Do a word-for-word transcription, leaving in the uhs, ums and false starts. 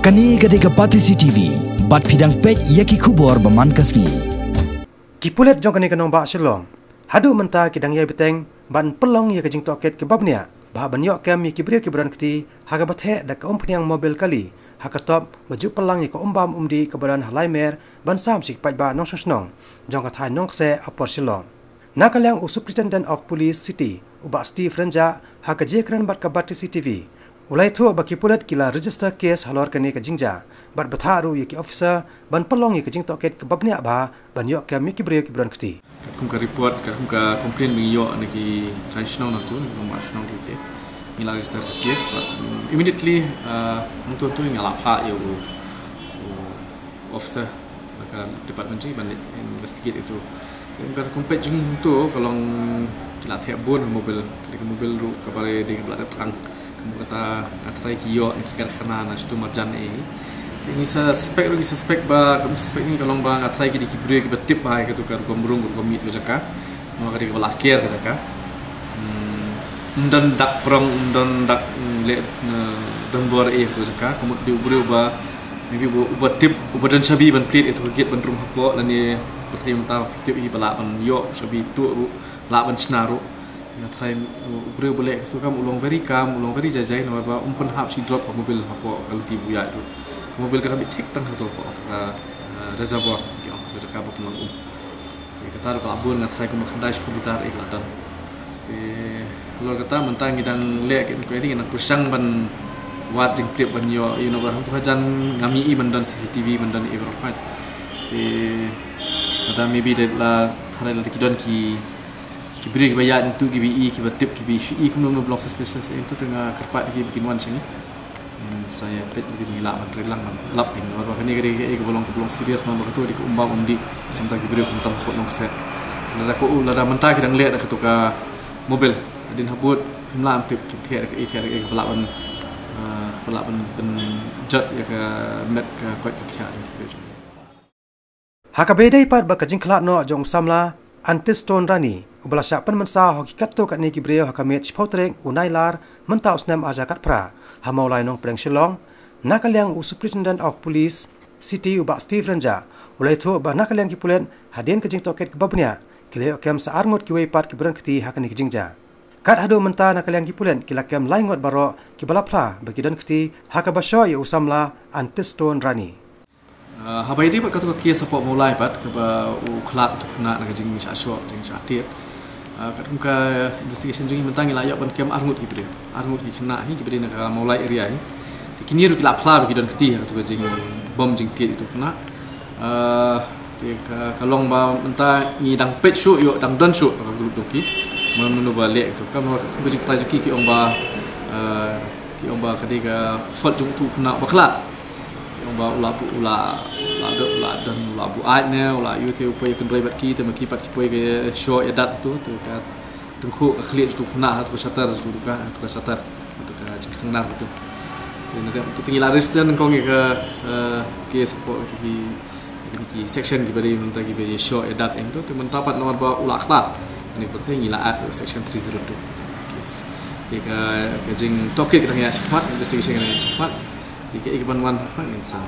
Kane ka dei ka Batesi T V, bad phi dang peit ïa ki khubor ba man ka sngi. Ki pulit jong kane ka nongbah Shillong haduh mynta ki dang ïai bteng ban pynlong ïa ka jingtohkit kaba bniah, ba ban ïoh kem ïa ki briew kiba don kti ha kaba theh da ka umphniang mobil kali, ha ka top ba ju pynlang ïa ka umbam umdih kaba don ha lai mer ban sam sha ki paidbah nongshong shnong jong ka thaiñ Nongkseh, Upper Shillong. Na ka liang u Superintendent of Police City, u Bah Steve Rynjah, ha ka jingïakren bad ka Batesi T V, u la ïathuh ba ki pulit ki la register case halor kane ka jingjia, bad batai ruh ïa ki officer ban pynlong ïa ka jingtohkit kaba bniah bha ban ïoh kem ïa ki briew kiba don kti. Katkum ka report, katkum ka complaint ba ngi ïoh na ki trai shnong nangtu, na ki nongbah shnong ki, ki, ngi la register ka case, bad, mm, immediately, uh, nangtu nangtu ngi la phah ïa u, u officer na ka department jong ngi ban investigate ïa utu. Ïa ka rukom peit jong ngi hangto ka long ki la theh bun ha mobil, ka dei ka mobil ruh kaba dei kaba la dep tang. Ka mut kata nga tharai ki ïoh na ki karkhana na shuh marjan eh. Te ngi suspect ruh, ngi suspect ba, ka suspect ngi ka long ba nga tharai ki dei ki briew kiba tip ba ïa katu ka rukom rung, rukom miet ka jaka. Namar ka dei kaba la ker ka jaka. Hmm, ym don dak prong, ym don dak, hmm, leh, eh, don bor eh katu ka jaka. Ka mut dei u briew ba maybe uba, uba tip, uba don shabi ban plie ïa katu ka gate ban rung hapoh, lane pyrthei mynta tip hi ba lah ban ïoh shabi tuh ruh, lah ban shna ruh. Nga tharai u briew ba leh katu ka kam u long very calm, u long very jai jai, namar ba um pynhap shi drop ka mobil hapoh ka lynti ba u ïaid ruh. Ka mobil ka dang bit thik tang hato hapoh ka, eh, reservoir, ki ong ka jaka ba pynlong um. Te kata ruh ka la bun, nga tharai kumba khyndai shiphew litar eh ka la don. Te halor kata mynta ngi dang leh ka inquiry, ngi dang pyrshang ban wad jingtip ban ïoh, you know, ba hangtu hajan ngam ïohi ban don C C T V, ban don ei baroh khoit. Te kata maybe da la tharai lada ki don ki, ki briew kiba ïaid nangtu kiba ïohi, kiba tip, kiba shu ïohi kumno kumno ba long suspicious eh, to te nga kyrpad ïa ki ba kin wan sha ngi. Ngin sa ïa peit lada ngi lah ban trei lang ban lap ïa ngi. Namar ba kane ka dei kaei kaba long, kaba long serious, namar ba katu ka dei ka umbam umdih. Mynta ki briew kumta hapoh Nongkseh. Lada ko, lada mynta ki dang leh da katu ka mobil, hadien habud phim lah ban tip ki theh da kaei, theh da kaei kaba lah ban, ah, kaba lah ban, ban jot ïa ka met ka koit ka khiah jong ki briew jong ngi. Ha kaba ïadei pat bad ka jingkhlad noh jong u samla Antistone Rani, uba la shah pynmynsaw ha ki katto katne ki briew ha ka miet shiphew tarik u Nailar mynta u snem ar hajar khatphra, ha Mawlai Nongpdeng Shillong, na ka liang u Superintendent of Police City u Bah Steve Rynjah, u la ïathuh ba na ka liang ki pulit, hadien ka jingtohkit kaba bniah, ki la ïoh kem sa arngut kiwei pat kiba don kti ha kane ka jingjia. Kat haduh mynta na ka liang ki pulit ki la kem lai ngut baroh kiba la phla ba ki don kti ha kaba shoh ïa u samla Antistone Rani. Ah, haba ïadei bad katu ka case hapoh Mawlai pat, kaba u khlad u khynnah na ka jingshah shoh, jingshah tied. Ah, katkum ka investigation jong ngi mynta ngi la ïoh ban kem arngut ki briew, arngut ki khynnah hi, kiba dei na ka Mawlai area hi. Te kine ruh ki la phla ba ki don kti ha katu ka jingbom jingtied ïa utu u khynnah. Ah, te ka, ka long ba mynta ngi dang peit shuh, ïoh dang don shuh ka group jong ki. Mano mano ba leh ïa katu ka, mano ka jingbatai jong ki, ki ong ba, ah, ki ong ba ka dei ka fault jong utu u khynnah ba khlad. Ki ong ba u la buh, u la, u la don, u la don, u la buaid ne, u la ïoh te u poi kynroi bad ki, te ma ki pat ki poi ka shoh ïa dat tu, te ka tyngkhuh ka khlieh jong utu u khynnah ha tu ka shater, jong utu ka, ha tu ka shater, ha tu ka jingkhang nar tu. Te na ka, te ngi la register nyngkong ïa ka, eh, case hapoh ki, ki, ki section kiba dei mynta kiba ïa shoh ïa dat ïa tu, te mynta pat namar ba u la khlad. Kane ka pyrthei ngi la add section three zero two. Case. Te ka, ka jingtohkit ka dang ïa shakhmat, investigation ka dang ïa shakhmat. Te kaei kaban wan ha khmat ngin sa